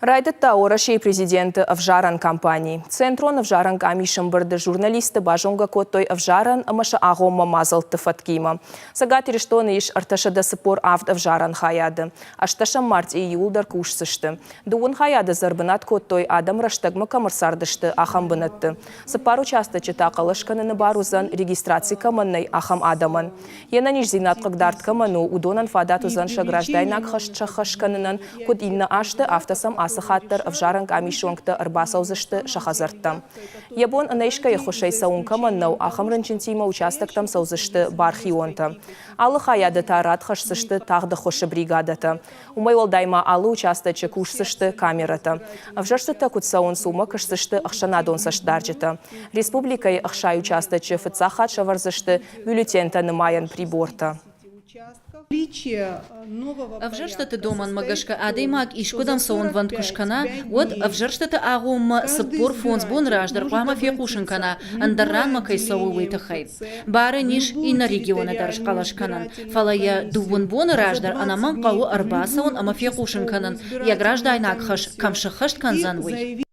Райдыдта Уӕрӕсейы президенты ӕвзарӕн кампани. Центрон ӕвзарӕн къамисы ӕмбырды журналистты базонгӕ кодтой ӕвзарӕн ӕмӕ сӕ агъоммӕ мадзӕлтты фӕткимӕ. Цӕгат Ирыстоны ис 347 ӕвзарӕн хайады. Ӕстдӕсӕм мартъийы иууылдӕр кусдзысты. Дыууын хайады дзы ӕрбынат кодтой, адӕм рӕстӕгмӕ кӕм ӕрцардысты, ахӕм бынӕтты. Цыппар участочы та хъӕлӕс кӕныны бар уыдзӕн, регистраци кӕмӕн нӕй, ахӕм адӕмӕн. Йе нӕниздзинад хъыгдард кӕмӕн у, уыдонӕн фадат уыдзӕн сӕ граждайнаг хӕст сӕххӕст кӕнынӕн, куыд иннӕ азты, афтӕ сӕм ацы хатт дӕр ӕвзарӕн къамисы уӕнгтӕ ӕрбацӕудзысты сӕ хӕдзӕрттӕм. Йӕ бон ӕнӕискӕйы ӕххуысӕй цӕуын кӕмӕн нӕу, ахӕм рынчынтимӕ участоктӕм цӕудзысты бархионтӕ. Алы хайады та рад хӕсдзысты тагъд ӕххуысы бригадӕтӕ. Уымӕй уӕлдай ма алы участочы кусдзысты камерӕтӕ. Ӕвзӕрстытӕ куыд цӕуынц, уымӕ кӕсдзысты ӕхсӕнадон цӕстдарджытӕ. Республикӕйы 60 участочы фыццаг хатт сӕвӕрдзысты бюллетентӕ нымайӕн прибортӕ. Ӕвзӕрстыты домӕнмӕ гӕсгӕ адӕймаг искуыдӕм цӕуынвӕнд куы скӕна, уӕд ӕвзӕрстыты агъоммӕ 45 боны раздӕр хъуамӕ фехъусын кӕна, ӕндӕр ранмӕ кӕй цӕуы, уый тыххӕй. Бар ын ис иннӕ регионы дӕр схъӕлӕс кӕнын, фӕлӕ йӕ дыууын боны раздӕр ӕнӕмӕнг хъӕуы ӕрбацӕуын ӕмӕ фехъусын кӕнын, йӕ граждайнаг хӕс кӕм сӕххӕст кӕндзӕн, уый.